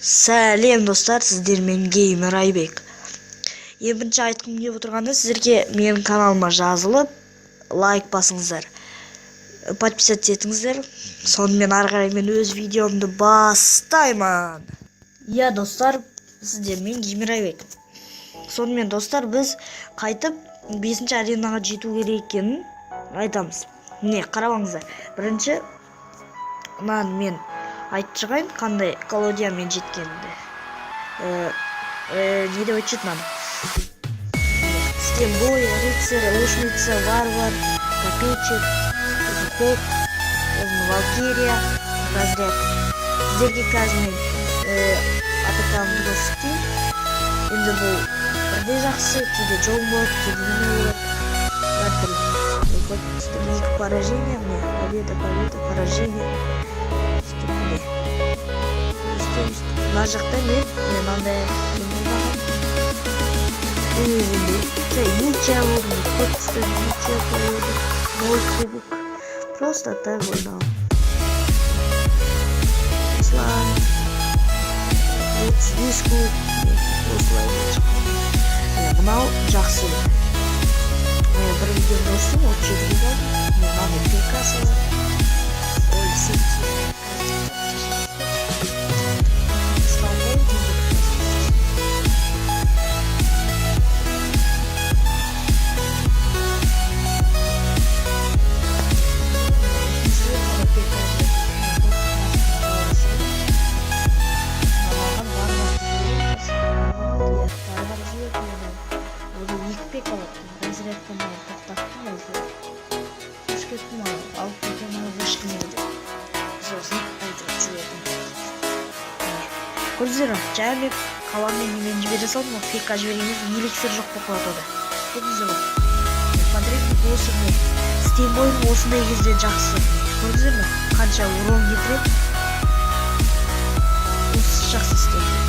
Сәлем, достар! Сіздермен Геймер Айбек. Ең бірінші айтқым келіп отырғаны: сіздерге менің каналыма жазылып, лайк басыңыздар, подписаться етіңіздер. Сонымен ары қарай мен өз видеомды бастаймын. Иә, достар, сіздермен Геймер Айбек. Сонымен, достар, біз қайтып бесінші аренаға жету керек екенін айтамыз. Міне, қарап, бірінші мынаны мен айтып шығайын, қандай колодиямен жеткенімді. Не деп айтушы еді мынаны? Стенбой, рыцарь, лучница, варвар, копейщик, сосын хоп, сосын валькирия, разряд. Сіздерге қазір мен АПК-мды көрсетейін. Енді бұл бірде жақсы, кейде жол болады, кейде неме болады, әртүрлі. Екі поражение, міне, победа, победа, поражение. Сөйтіп, міне, өйстіп, өйстіп. Мына жақта мен мынандай енді ничья болды, көп түсті, ничья, победа, ноль кубок. Просто так ойнау осылай, 35 кубок, осылай. Мынау жақсы. Мен бір видеомда көрсем, 37 кубок алдым. Міне, мынандай пекасы бар. Ой, 8. Столбой екі пек алады, разрядты маған тоқтаттым, осылай ұшып кеттім, алып кетемін вышканы деп, сосын айтып жібердім. Көрдіңіздер ма, жаңа мен қаламмен немен жібере салдым ғой. Пека жіберген кезде эликсир жоқ болып қалады ода, көрдіңіздер ғой. Подрывник осы, міне, стенбойдың осындай кезде жақсы. Көрдіңіздер ме, қанша урон кетіреді? Осы жақсы стенбой.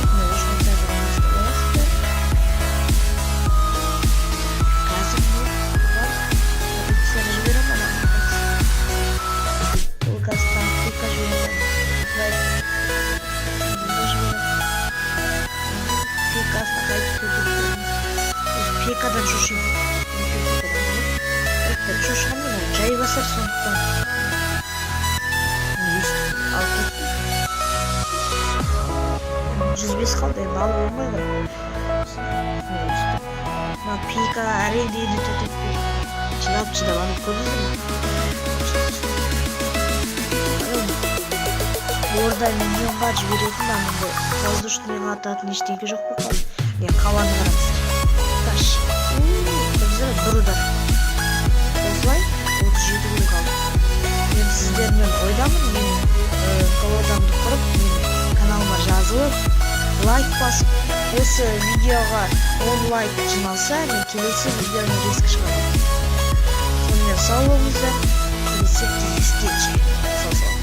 Міне, осындай аласыздар. Қазір мен бұған рыцарь жіберемін ана. Ол қазір тағы пека жіберемін. Осылай жіберемін. Пекасына қайтып төтеп беремін. Осы пекадан шошимын. Шошығанмен ол жай басар, сондықтан өйстіп алып кеттім. 105 қалды, енді алып болмай ғой. Өйстіп мына пика әрең дегенде төтеп бердім, шыдап шыдап ана, көрдіңіздер ме? Орда миньонға жіберетін анандай воздушныйға ататын ештеңке жоқ болып қалды. Міне, қаланы қараңыздар. Таш, көрдіңіздер ме, бір удар. Осылай 37 күн қалды. Мен сіздермен ойдамын, мен колодамды құрып, менің каналыма жазылып, лайк басып, осы видеоға 10 лайк жиналса, мен келесі видеоны резко шығарамын. Сонымен, сау болыңыздар, келесі кездескенше, сау сау.